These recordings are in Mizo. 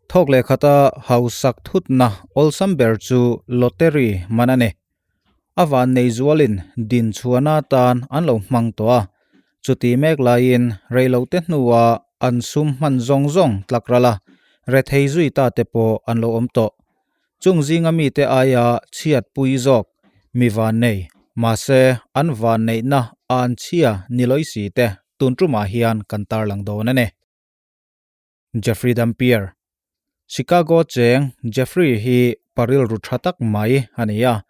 Thawk leh khata hausak thutna awlsam ber chu lottery man a ni. A van nei zualin din chhuahna atan an lo hmang tawh a, chuti mek laiin reilote hnua an sum hman zawng zawng tlak ral a, rethei zui ta te pawh an lo awm tawh. Chung zinga mite aia chhiat pui zawk mi van nei, mahse an van neihna an chhia ni lawi si te tun tumah hian kan tarlang dawn a ni. Jeffrey Dampier. Chicago cheng Jeffrey hi pa rilru tha tak mai a ni a,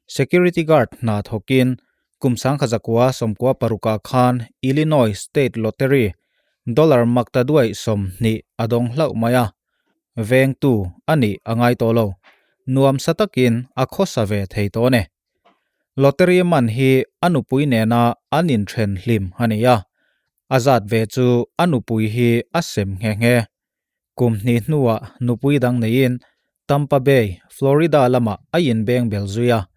security guard hna thawkin kum sangkhazakua sawmkua parukah khan Illinois State Lottery dollar makta duaih 20 a dawng hlauh mai a, vengtu a nih a ngai tawh lo, nuamsa takin a khawsa ve thei tawh a ni. Lottery man hi a nupui nena an inthen hlim a ni a, A zat ve chu a nupui hi a sem nghe nghe. Kum hnih hnuah nupui dang neiin Tampa Bay, Florida lamah a inbeng bel zui a.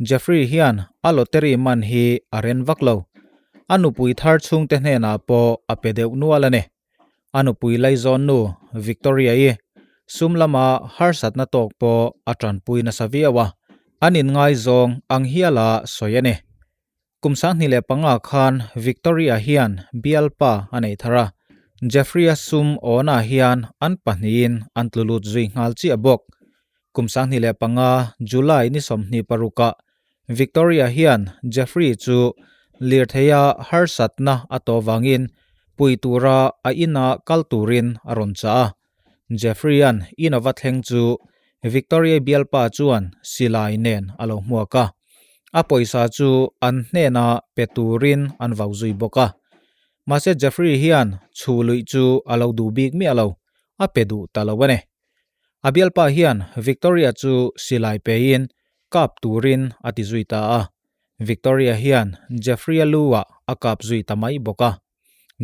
Jeffrey hian a lottery man hi a ren vak lo. A nupui thar chhungte hnenah pawh a pe deuh nual a ni. A nupui laizawn nu Victoria-i sum lama harsatna tawk pawh a tanpui nasa viau a, an inngaizawng ang hiala sawi a ni. Kum 2005 khan Victoria hian bialpa a nei thar a, Jeffrey-a sum awnah hian an pahnihin an tlu lut zui nghal chiah bawk. Kum 2005 July ni 26ah Victoria hian Jeffrey chu lirtheia harsatna a tawh vangin pui tura a ina kal turin a rawn chah a. Jeffrey-a'n in a va thleng chu Victoria bialpa chuan silai nen a lo hmuak a, a pawisa chu an hnena pe turin an vau zui bawk a. Mahse Jeffrey hian chhu luih chu a lo duh bik miah lo, a pe duh ta lo a ni. A bialpa hian Victoria chu silai pein kap turin a ti zui ta a, Victoria hian Jeffrey-a lu-ah a kap zui ta mai bawk a.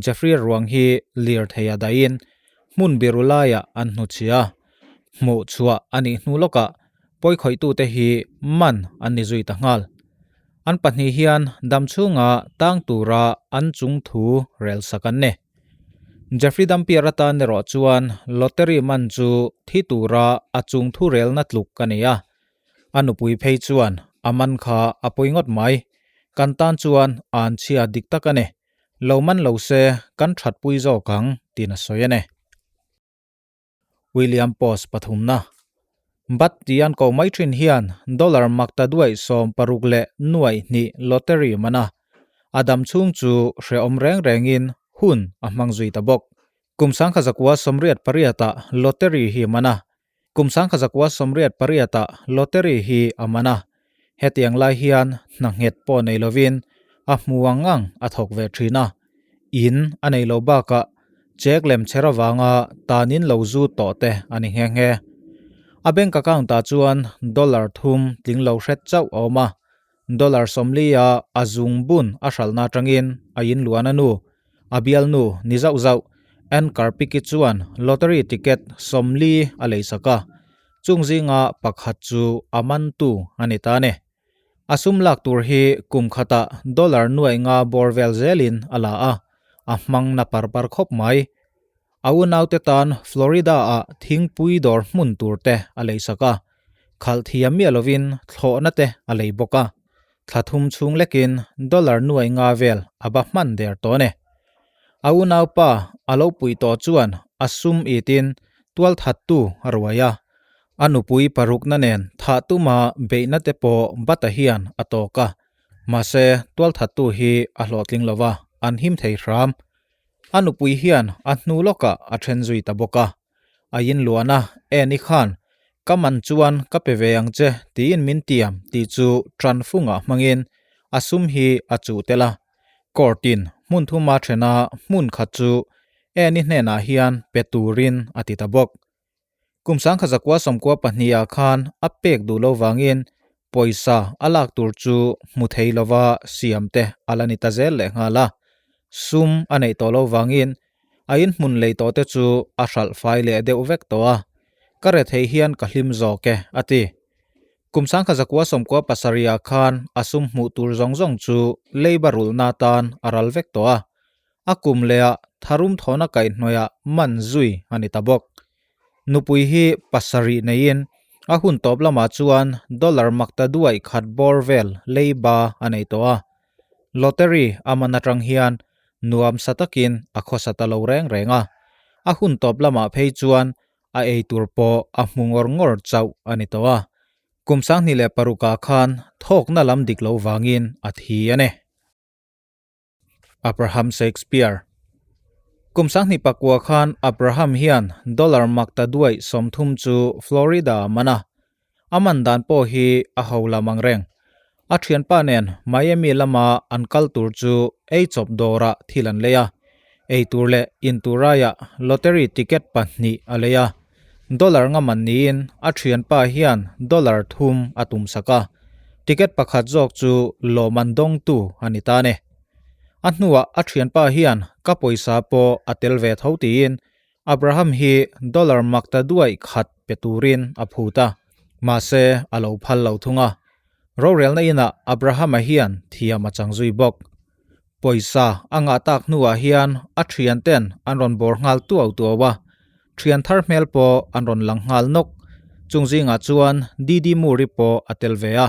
Jeffrey ruang hi lirthei a dahin hmun biru laiah an hnuchhia a, hmuh chhuah a nih hnu lawkah pawikhawih-tute hi man an ni zui ta nghal. An pahnih hian dam chhunga tang tura an chung thu rel sak an ni. Jeffrey Dampier atan erawh chuan lottery man chu thi tura a chung thu relna tluk a ni a, A nupui phei chuan a man kha a pawi ngawt mai. Kan tan chuan an chhia dik tak a ni. Lo man lo se kan thatpui zawk ang tiin a sawi a ni. William Post pathumna. Bat tian ko mai thin hian dollar makta duaih 62 lottery man a. A dam chhung chu hrehawm reng rengin hun a hmang zui ta bawk. Kum 1988-ah lottery hi man a. Kum 1988-ah lottery hi a man a, hetiang lai hian hna nghet pawh nei lovin a hmu ang ang a thawk ve thin a, in a nei lo bakah check lem chher avanga tanin lo zu tawh te a ni nghe nghe. A bank account-ah chuan dollar thum tling lo hret chauh a awm a, dollar 40 a a zung bun a hralhna atangin a inluan a nu A bialnu ni zauh zauh Ann Karpicki chuan lottery ticket 40 a leisak a, chung zinga pakhat chu a mantu a ni ta a ni. A sum lak tur hi kum khatah dollar nuaih nga bawr vel zelin a la a, a hmang na par par khawp mai. A unaute tan Florida-ah thingpui dawr hmun tur te a leisak a, khalh thiam miah lovin thlawhna te a lei bawk a. Thla thum chhung lekin dollar nuai nga vel a ba hman der tawh a ni. A unaupa a lo pui tawh chuan a sum itin tual thattu a ruai a, a nupui parukna nen thah tuma beihna te pawh Bata hian a tawk a, mahse tual thattu hi a hlawhtling lo va, an him thei hram. A nupui hian a hnu lawkah a then zui ta bawk a. A inluan a, Annie khan, Ka man chuan ka pe ve ang che tiin min tiam tih chu ṭan fungah hmangin a sum hi a chuh tel a. Court-in hmun thuma ṭhena hmun khat chu Annie hnenah hian pe turin a ti ta bawk. Kum 1992-ah khan a pek duh lo vangin pawisa a lak tur chu hmu thei lova siam te a la ni ta zel lehnghal a. Sum a neih tawh lo vangin a inhmun lei tawh te chu a hralh fai leh deuh vek tawh a, ka rethei hian ka hlim zawk e, a ti. Kum 1997-ah khan a sum hmuh tur zawng zawng chu leiba rulhna atan a ral vek tawh a, a kum lehah tharum thawna kaihhnawihah man zui a ni ta bawk. Nupui hi pasarih neiin a hun tawp lamah chuan dollar makta duaih khat bawr vel leiba a nei tawh a. Lottery a man atang hian nuam sa takin a khawsa ta lo reng reng a. A hun tawp lamah phei chuan a ei tur pawh a hmu ngawr ngawr chauh a ni tawh a. Kum 2006 ah khan thawkna lam dik lo vangin a thi a ni. Abraham Shakespeare Kum 2009 khan Abraham hian dollar makta duaih 30 chu Florida a man a. A man dan pawh hi a ho lam ang reng. A thianpa nen Miami lama an kal tur chu ei chawp dawrah thil an lei a. Ei tur leh in tur aiah lottery ticket pahnih a lei a. Dollar nga man niin a thianpa hian dollar thum a tum sak a, ticket pakhat zawk chu lawmman dawngtu a ni ta ni. A hnuah a thianpa hian ka pawisa pawh a tel ve tho tiin Abraham hi dollar makta duaih khat pe turin a phut a, mahse a lo phal lo thung a. Rorelna inah Abraham-a hian thiam a chang zui bawk. Pawisa a ngah tak hnuah hian a thian ten an rawn bawr nghal tuau tuau a, thian thar hmel pawh an rawn lang nghal nawk. Chung zingah chuan Didi Moore-i pawh a tel ve a,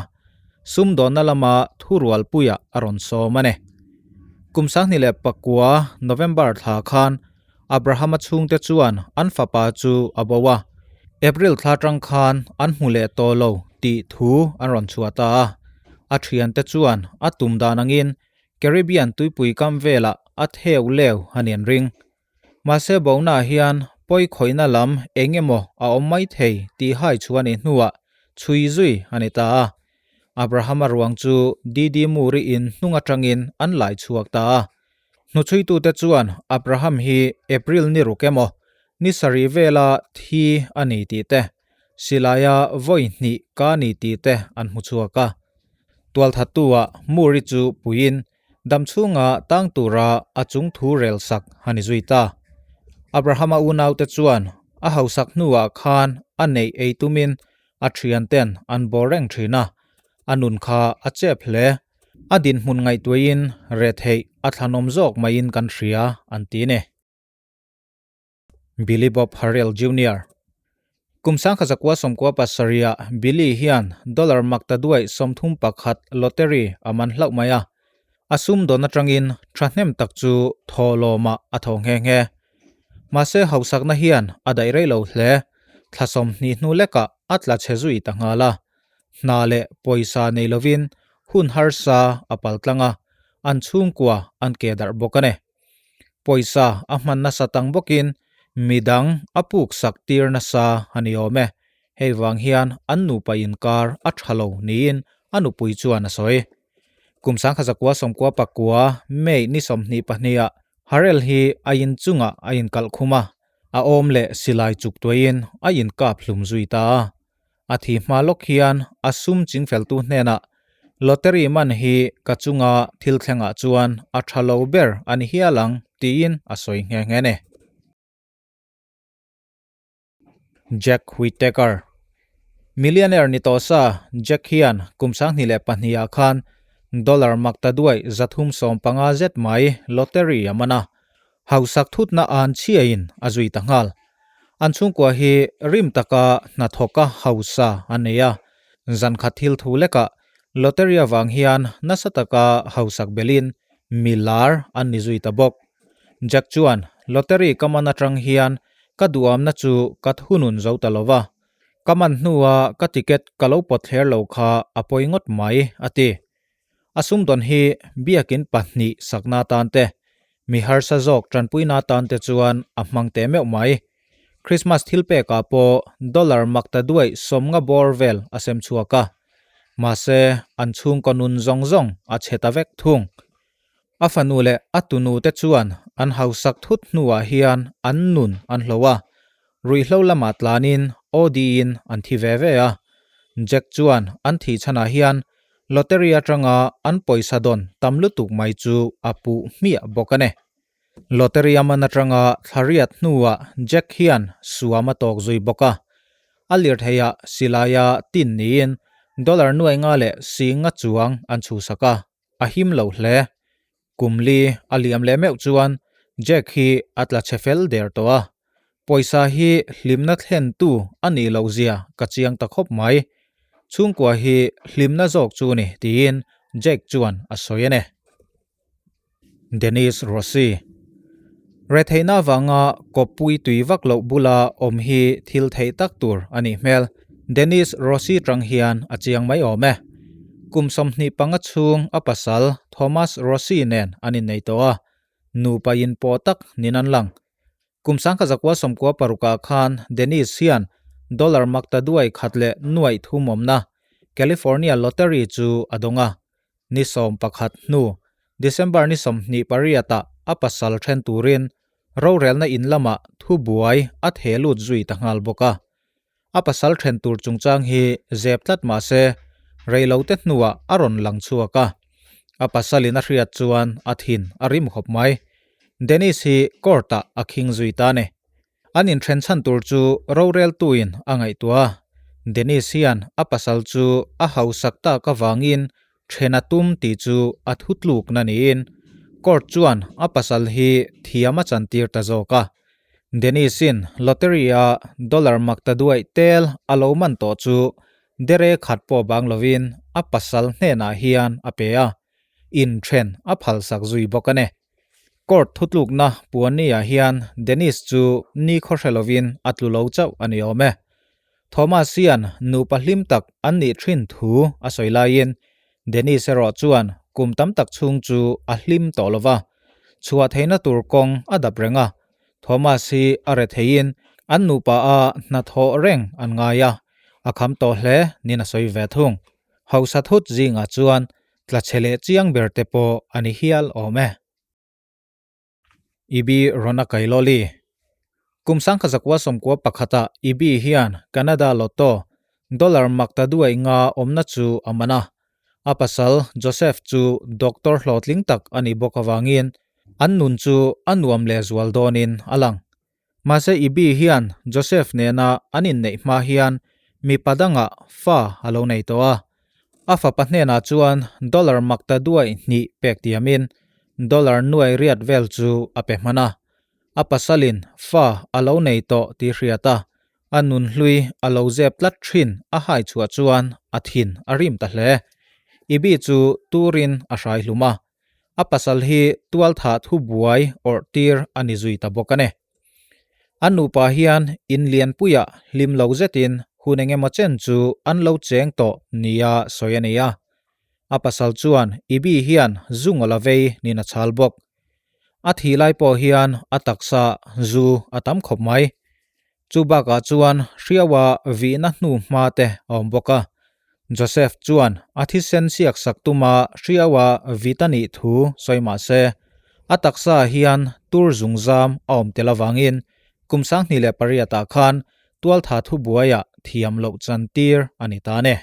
sumdawnna lama thurualpuiah a rawn sawm a ni. Kum 2009 November thla khan Abraham-a chhungte chuan an fapa chu a bo a, April thla tang khan an hmu leh tawh lo tih thu an rawn chhuah ta a. A thiante chuan a tum dan angin Caribbean tuipui kam velah a theu leu a ni an ring. Mahse bonaah hian pawi khawihna lam eng emaw a awm mai thei tih hai chu a nih hnuah chhui zui a ni ta a. Abraham-a ruang chu Didi Moore-i in hnung atangin an lai chhuak ta a. Hnuchhuitute chuan Abraham hi April ni ruk emaw ni sarih vela thi a ni tih te, silaia vawi hnih ka ni tih te an hmu chhuak a. Tualthattu-ah Moore-i chu puiin damchhunga tang tura a chung thu rel sak a ni zui ta. Abraham-a unaute chuan a hausak hnuah khan a neih ei tumin a thianten an bawr reng thin a, a nun kha a chep hle. A dinhmun ngaihtuahin retheih a thlanawm zawk maiin kan hria an ti ni. Billy Bob Harrell Junior Kum 1997 ah Billy hian dollar maktaduaih 31 lottery a man hlauh mai a, a sumdawn atangin thahnem tak chu thawhlawmah a tho nghe nghe. Mahse hausakna hian a daih rei lo hle, thla 20 hnu lekah a tla chhe zui ta nghal a. Hna leh pawisa nei lovin hun harsa a pal tlang a, an chhungkua an ke darh bawk a ni. Pawisa a hman nasa tang bawkin midang a puk sak tir nasa a ni awm e. Hei vang hian an nupa inkar a tha lo niin a nupui chuan a sawi. Kum 1999 May ni 22 ah Harrell hi a inchungah a inkalh khum a, a awm leh silai chuk tuaiin a inkap hlum zui ta a. A thi hma lawk hian a sum chingfeltu hnenah Lottery man hi ka chunga thil thlengah chuan a tha lo ber a ni hial ang tiin a sawi nghe nghe ni. Jack Whittaker Millionaire ni tawh sa Jack hian kum 2002 ah khan dollar makta duaih 315 zet mai lottery a man a, Hausak thutna an chhiain a zui ta nghal. An chhungkua hi rim taka hnathawka hausa an nei a, zankhat thil thu lekah lottery avang hian nasa taka hausak belin mi lar an ni zui ta bawk. Jack chuan, Lottery ka man atang hian ka duhamna chu ka thunun zo ta lo va, ka man hnua ka ticket ka lo pawt thler lo kha a pawi ngawt mai, a ti. A sumdawn hi biakin pahnih sakna tan te, mi harsa zawk tanpuina tan te chuan a hmang teh meuh mai. Christmas thil pekah pawh dollar makta duaih 50 bawr vel a sem chhuak a. Mahse, an chhungkaw nun zawng zawng a chhe ta vek thung. A fanu leh a tunu te chuan an hausak thut hnuah hian an nun an hlo a, ruihhlo lamah tlanin OD-in an thi ve ve a. Jack chuan an thih chhanah hian lottery atanga an pawisa dawn tam lutuk mai chu a puh hmiah bawk a ni. Lottery a man atanga thla riat hnuah Jack hian suam a tawk zui bawk a. A lirtheiah silaia tin niin dollar nuai nga leh 50 chuang an chhuhsak a. A him lo hle. Kum li a liam leh meuh chuan Jack hi a tla chhe fel der tawh a. Pawisa hi hlimna thlentu a nih loh zia ka chiang ta khawp mai. Chhungkua hi hlimna zawk chu ni tiin Jake chuan a sawi a ni. Dennis Rossi. Retheihna avanga kawppui tui vak loh bula awm hi thil theih tak tur a nih hmel. Dennis Rossi tang hian a chiang mai awm e. Kum 25 chhung a pasal Thomas Rossi nen an innei tawh a, nupa inpawh tak nin an lang. Kum 1996ah khan Dennis hian dollar makta duai khat leh nuaih thum awmna California Lottery chu a dawng a. Ni 11 hnu, December ni 28 ah a pasal then turin rorelna in lamah thubuai a theh lut zui ta nghal bawk a. A pasal then tur chungchang hi zep tlat mah se, reilote hnuah a rawn lang chhuak a. A pasalin a hriat chuan a thin a rim khawp mai. Dennis hi court-ah a khing zui ta a ni. An inthen chhan tur chu roreltuin a ngaihtuah a. Dennis hian a pasal chu a hausak tak avangin then a tum tih chu a thutlukna niin court chuan a pasal hi thiam a chantir ta zawk a. Dennis-in lottery-a dollar makta duaih tel a lo man tawh chu dere khat pawh bang lovin a pasal hnenah hian a pe a, inthen a phalsak zui bawk a ni. Court thutlukna puanni-ah hian Dennis chu ni khawhre lovin a tlu lo chauh a ni awm e. Thomas hian nupa hlim tak an nih thin thu a sawi laiin Dennis erawh chuan kum tam tak chhung chu a hlim tawh lo va, chhuah theihna tur kawng a dap reng a. Thomas hi a re theiin an nupa a hnathawh reng an ngai a, a kham tawh hle niin a sawi ve thung. Hausa thut zingah chuan tla chhe leh chiang ber te pawh a ni hial awm e. Ibi Rona Kailoli. Kum 1991 ah Ibi hian Canada Lotto dollar makta duai nga awmna chu a man a. A pasal Joseph chu doctor hlawhtling tak a nih bawk avangin an nun chu a nuam lehzual dawnin a lang. Mahse Ibi hian Joseph nena an inneih hma hian mipa dangah fa a lo nei tawh a. A fapa hnenah chuan dollar makta duai hnih pek tiamin dollar nuai riat vel chu a pe hman a. A pasalin fa a lo nei tawh tih hriat a, a nunhlui a lo zep tlat thin a hai chhuah chuan a thin a rim ta hle. Ibi chu turin a hrai hlum a, a pasal hi tualthah thubuai awrh tir a ni zui ta bawk a ni. An nupa hian in lianpuiah hlim lo zetin hun eng emaw chen chu an lo cheng tawh nia sawi a nei a. A pasal chuan Ibi hian zu ngaw la vei niin a chhal bawk. A thih lai pawh hian a taksa zu a tam khawp mai. Chu bakah chuan hriaua vihna hnu hma te a awm bawk a. Joseph chuan a thisen siak sak tuma hriaua vit a nih thu sawi mah se, a taksa hian tur zungzam a awm tel avangin kum 2008 ah khan tualtha thubuaiah thiam loh chantir a ni ta a ni.